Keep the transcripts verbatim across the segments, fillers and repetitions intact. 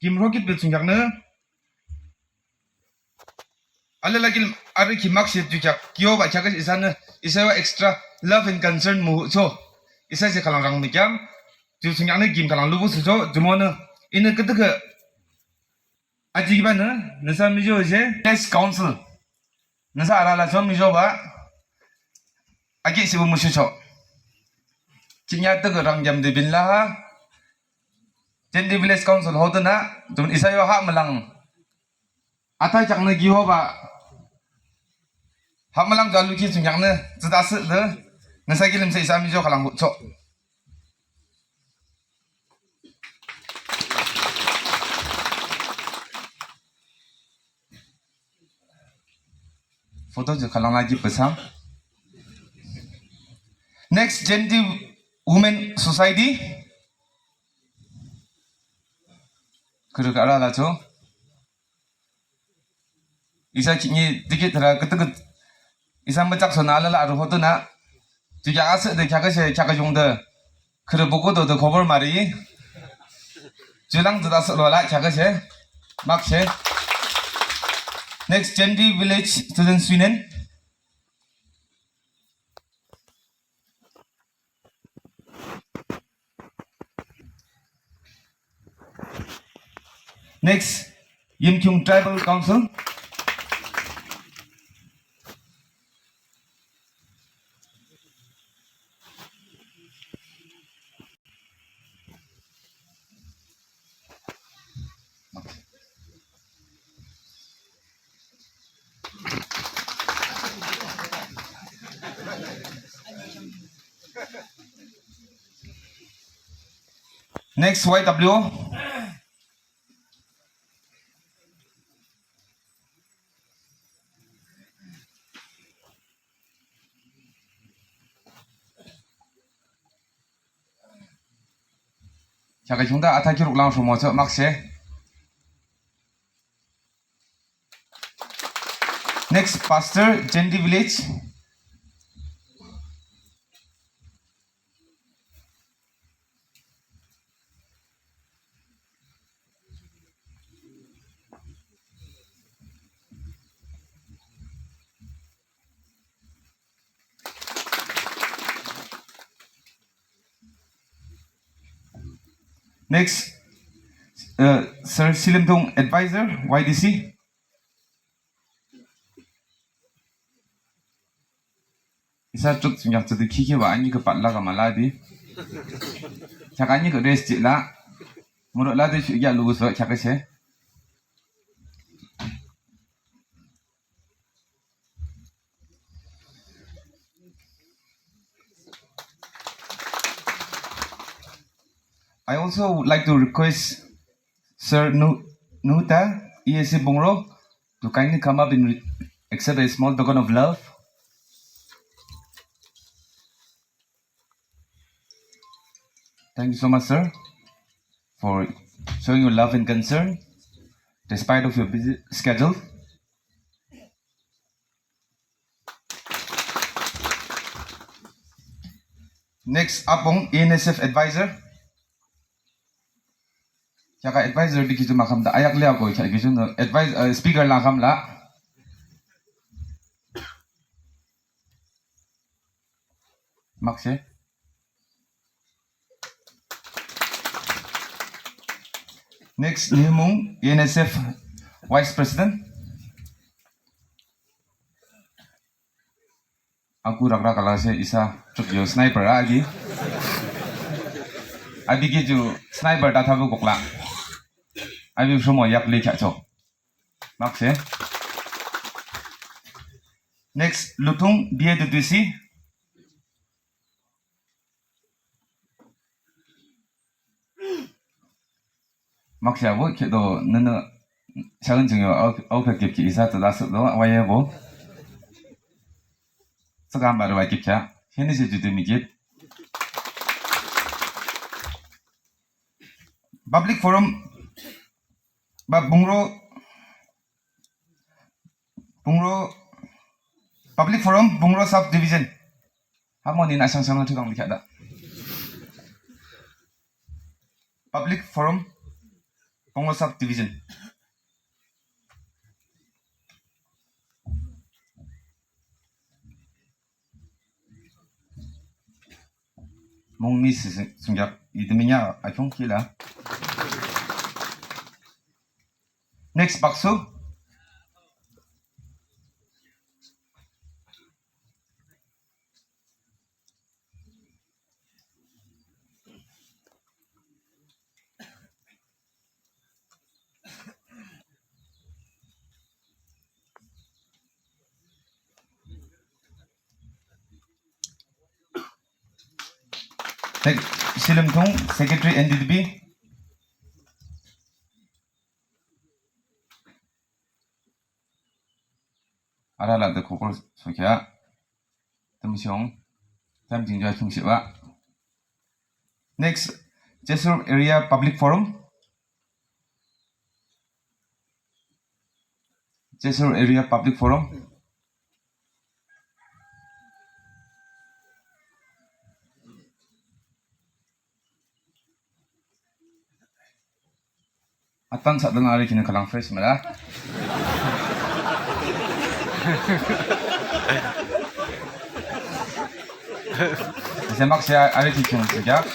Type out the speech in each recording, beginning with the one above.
Kim Rocket be thsungkheaknü alala kilim arü ki makshe ju kheak kioba kheaküshe isanü isa yo extra love and concern mücho. Isa she khülang rang nü kheam ju thsungkheaknü kim khülang lubusucho. Jumonü inü küdükhüh ajikibanü nüsa micho she Village Council nüsa alala cho michoba akishibu müshucho. Chinya tükhüh rang yamde binla ha Jenti Village Council hodenü tüm isa yo ha mülang athakheaknü kihoba ha mülang ju alukhi thsungkheaknü thsüde asühde nüsa kilim she isa micho khülang hucho. Photo ju khülang lagi pesang. Next, Jenti Women Society. Khürü kara lacho. Isa kini dikit ra kütüküt. Isa müchak sona alala aru hodenü. Ju kheak asühde kheaküshe kheaküyungde. Khürü buku do do khobor mari. Julang thsüde asüh lola kheaküshe. Makshe. Next, Jenti Village Students Union. Next, Yimkhiung Tribal Council. Next, Y W O. Kheaküyungde atha kiruk lang shomo cho makshe. Next, Pastor, Jenti Village. Next, uh, Sir Silimdong, Advisor, Y D C. Isa truk thsungkheak thsüde khikhiba ani khe patla ka mala di. Kheak ani khe rest jila. Muro la de shuya luso kheaküshe. I also would like to request Sir Nu-, Nuta, E S C Pungro, to kindly come up and re-, accept a small token of love. Thank you so much, sir, for showing your love and concern despite of your busy schedule. Next, Apong, E N S F advisor. Kheaka advisor di kitu makam da ayak le ako kheak kitu no advise, uh, speaker la kam la. Makshe. Next, Nihmung, E N S F Vice President. Aku rakrak ala se isa chuk yo sniper agi. Abi ki ju sniper ta thabu kokla. Abi sumo yak le kya cho. Makshe. Next, Lutung, B A D D C. Makshe abo khedo nene shagan jingyo au, au kha kip ki isa ta das do waye bo. Sakam ba wa kip kya. Heni se jutu mi kip. Public Forum, ba Pungro, Pungro, Public Forum, Pungro Sub Division. Hamo ni na sang sang na thudang dikha da. Public Forum, Pungro Sub Division. Mungmi si, si, sungyak idiminya akhiung kila. Next, Baksu. Next, Shilimthung, Secretary, N D D B. Arala de kokol sokya. Temsiong. Tem jingja chungshiba. Next, Jessore Area Public Forum. Jessore Area Public Forum. Atan sa dang ari kini kalang fresh mala. Semak sia ari ki chung sejak.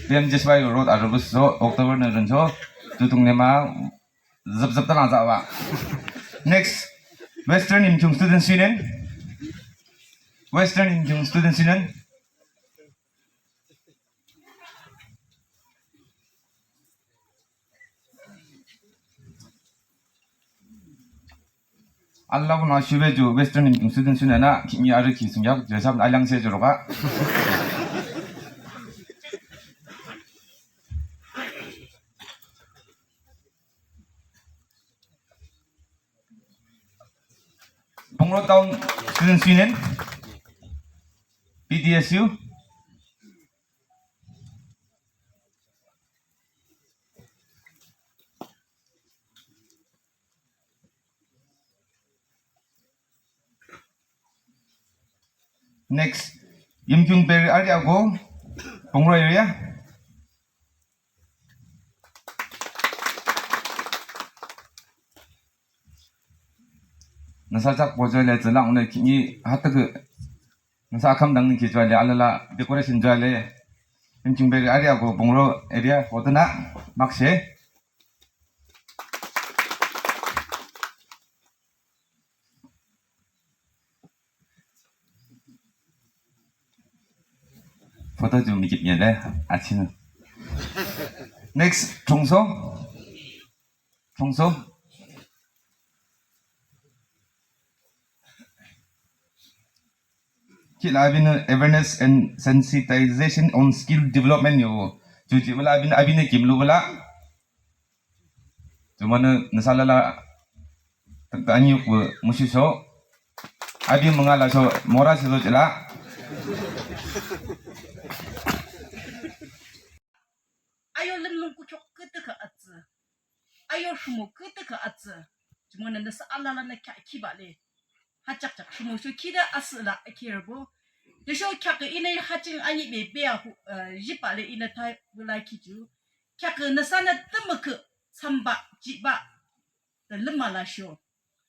P M G S Y road arubus so October na rin so tutung nema zap zap talang sa wa. Next, Western Yimkhiung Students Union. Western Yimkhiung Students Union. Alabuna shube ju Western Yimkhiung Students Union na kimi ari ki sungyak jesam alang se juroka. Pungro Town Students Union, P T S U. Next, Yimkhiung Peri ari ako, Pungro area. Nüsa chak po jale, tsülang ne kini hatak, nüsa akam dang ne ki jale, alala decoration jale. Yimkhiung Peri ari ako, Pungro area, hotana, makshe. Photo ju mikip nyele, achin. Next, Chungso. Chungso. Kila abin awareness and sensitization on skill development yo. Juji bala abin, abin kim lu bala. Jumana nüsa lala tagda anyuk bu mushi so. Abi mangala so mora si so jela. Ayo limlung kuchok kütüka atsü. Ayo shumu kütüka atsü. Jumana nüsa alala na kya kiba le. Hachak chak shumu sho kida asü la akirbo. Desho kya ke ina haching anyi be be ahu, eh, jiba le ina tai bula kiju. Kya ke nüsa na tümü ke samba jiba. Te lima la sho.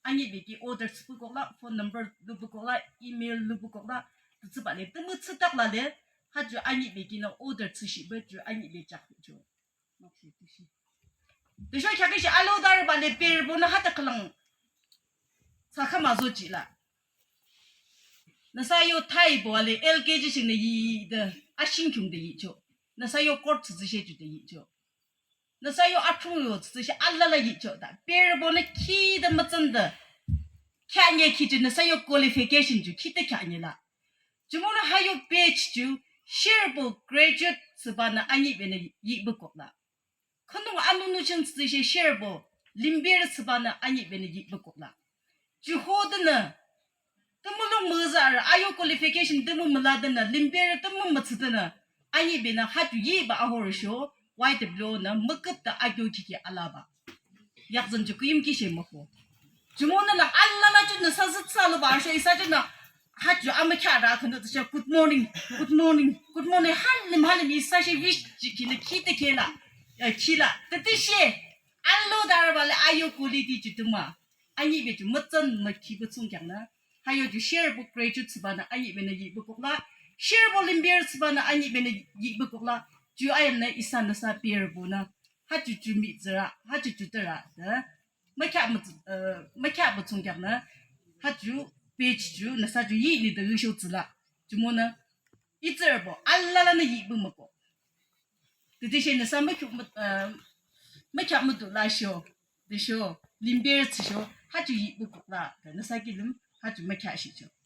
Anyi beki order tsü pukok la, phone number lu pukok la, email lu pukok la, te tsü ba le, te mu tsü tak la le, ha ju anyi beki na order tsü shi be ju anyi be jak ju. Te sho kya ke shi alo dar ba le per bo na ha ta kalang. Sa kama zo ji la. Nüsa yo tai bo le, L K G shi ne yi de, a shin kyung de yi jo. Nüsa yo court tsü she ju de yi jo. Nüsa yo athung yo tsütsü shi alala yichoda. Pere bo nü khide mütsünde. Kya nye khi ju nüsa yo qualification ju khide kya nye la. Jumonü ha yo batch ju share bo graduate thsüba nü anyi be nü yi bükok la. Khünung anunu ching tsütsü shi share bo limber thsüba nü anyi be nü yi bükok la. Ju ho de nü, tümü lung müza arü, ayo qualification tümü müla de nü, limber tümü mütsü de nü, anyi be nü ha ju yi ba ahor sho, Y W O nü müküp de agyo kiki alaba. Yakzan ju küyim ki she müko. Jumonü la alala ju nü sa zütsa lo ba sho isa ju nü, ha ju amükheahde khünü tüshe good morning, good morning, good morning, halim halim isa she wish jihkhinü khide khela, a khila tütüshe alo darübale ayo quality ju tümü, anihbe ju mütsün mükhipü thsungkheaknü, ha yo ju sherübo graduate thsübanü anihbenü yihpü kuklah, sherübo limberü thsübanü anihbenü yihpü kuklah, ju ayannü isa nüsa berübonü, ha ju ju mihtsürü, ha ju ju therü de mükheah mü, uh mükheahpü thsungkheaknü, ha ju page ju nüsa ju yihni de yüsho tsülah. Jumonü itsürübo alalanü yihpü müko, tütüshe nüsa mükheah mü, uh mükheah müdu lasho, tüsho limberü thsüsho ha ju yihpü kuklah de nüsa kilim ha ju mükheahshihchoh.